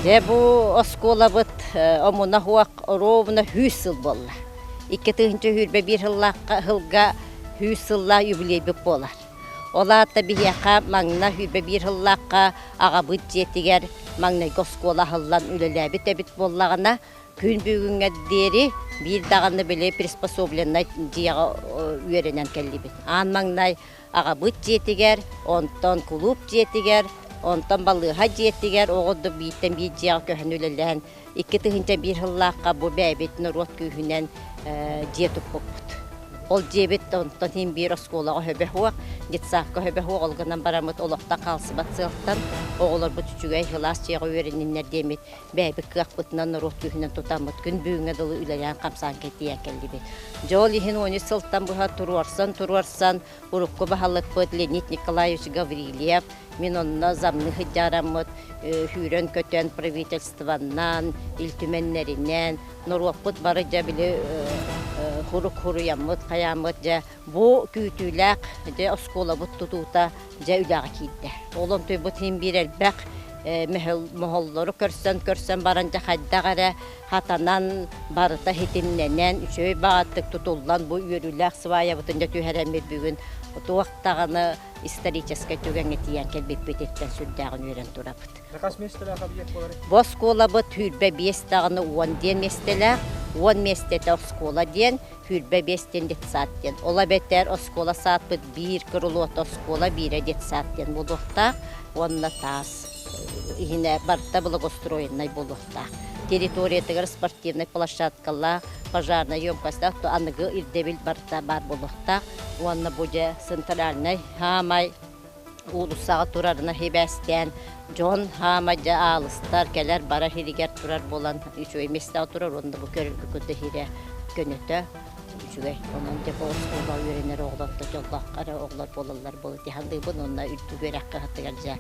Дьэ бу оскуолабыт омуна суох ровно 100 сыл буолла. 2021 сылга 100 сыллаах юбилейбит буолар. Ол аата биһиэхэ маҥна 101 сыллаахха аҕабыт дьиэтигэр маҥнайгы оскуола аһыллан үлэлээбит эбит буоллаҕына, күн бүгүҥҥэ диэри биир даҕаны били приспособленнай дьиэҕэ үөрэнэн кэллибит. Аан маҥнай аҕабыт дьиэтигэр, онтон кулууп дьиэтигэр, онтон балыыһа дьиэтигэр оҕо да бииртэн биир дьиэҕэ көһөн үлэлээн 2001 сыллаахха бу бэйэбит норуот күүһүнэн дьиэ туппуппут. Ол дьиэбит онтон иһин биир оскуолаҕа хөбө суох, детсадка хөбө суох, ол гынан бараммыт олохтон хаалсыбат сыалтан оҕолорбут үчүгэй сылаас дьиэҕэ үөрэниннэр диэммит бэйэбит кыахпытынан норуот күүһүнэн тутаммыт күн бүгүҥҥэ дылы үлэлээн хамсаан кэтийэн кэллибит. Дьэ ол иһин 13 сылтан быһа туруорсан-туруорсан урукку баһылыкпыт Леонид Николаевич Гаврильев мин онно замны сыдьаараммыт сүүрэн-көтөн правительствоннан, ил түмэннэринэн норуоппут бары дьэ били хурук хуруйаммыт хайааммыт дьэ бу күүтүүлээх дьэ оскуолабыт тутуута дьэ үлэҕэ киирдэ. Ол онтуйбут иһин биир элбэх моһоллору көрсөн-көрсөн баран дьэ хайдах эрэ хатанан барыта хитимнэнэн үчүгэй баҕатык тутуллан бу үөрүүлээх сваябытын дьэ түһэрэммит бүгүн туох даҕаны историческай түгэҥҥэ тиийэн кэлбиппититтэн сүрдээҕин үөрэн турабыт. Хас миэстэлээх объект буоларый? Бу оскуолабыт 25 даҕаны 10 диэн миэстэлээх, 10 миэстэтэ оскуола диэн, 25 диэн детсад диэн. Ол эбэтэр оскуола саадпыт биир крылота оскуола, биирэ детсад диэн буолуохтаах уонна таас иһинэ барыта благоустроеннай буолуохтаах. Территориятыгар спортивнай площадкалаах, пожарнай емкостаах, аныгы ирдэбил барыта баар буолуохтаах. Уонна бу дьэ центральнай хаамай уулуссаҕа турарына сибээстээн дьон хаама дьэ аалыстар, кэлэр-барар сиригэр турар буолан үчүгэй миэстэҕэ турар уонна бу көрөргө кытта сирэ көнөтө үчүгэй. Онон дьэ бу оскуолаҕа үөрэнэр оҕолор да дьоллоох эрэ оҕолор буолаллар буолуо дии саныыбын уонна үрдүк үөрэххэ кыһатыгар дьэ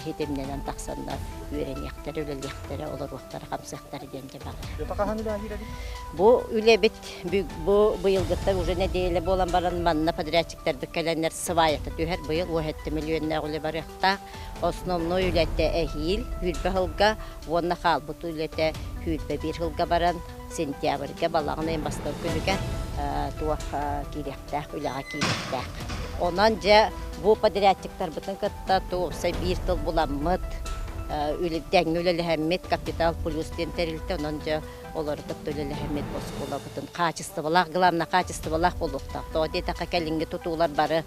хитимнэнэн тахсаннар үөрэниэхтэрэ, үлэлиэхтэрэ, олоруохтара, хамсыахтара диэн дьэ баҕар. Хаһан үлэлиир эбит? Бу үлэбит бу быйылгыттан уже нэдиэлэ буолан баран манна подрядчиктарбыт кэлэннэр сваята түһэр. Быйыл 17 миллионнаах үлэ барыахтаах. Основной үлэтэ эһиил 20 сылга уонна хаалбыт үлэтэ 21 сылга баран сентябрьга балаҕан ыйын бастакы күнүгэр туох киириэхтээх, үлэҕэ киириэхтээх. Онон дьэ бу подрядчиктарбытын кытта туопсай биир тыл буламмыт, тэҥҥэ үлэлэһэммит Капитал Плюс диэн тэрилтэ, онон дьэ олору кытта үлэлэһэммит оскуолабытын хаачыстыбалаах, главное хаачыстыбалаах буолуохтаах. Тоҕо диэтэххэ кэлиҥҥи тутуулар бары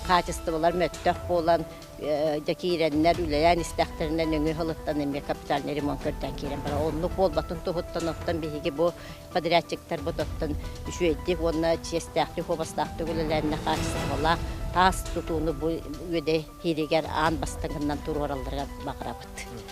хаачыстыбалар мөлтөх буолан дьэ киирэннэр үлэлээн истэхтэринэ нөҥүө сылыттан эмиэ капитальный ремонт көрдөөн киирэн барар. Оннук буолбатын туһуттан оттон биһиги бу подрядчиктарбыт оттон үчүгэйдик уонна чиэстээхтик, хуобастаахтык үлэлээннэ хаачыстыбалаах таас тутууну бу үөдэ иһигэр аан бастакынан туруоралларыгар баҕарабыт.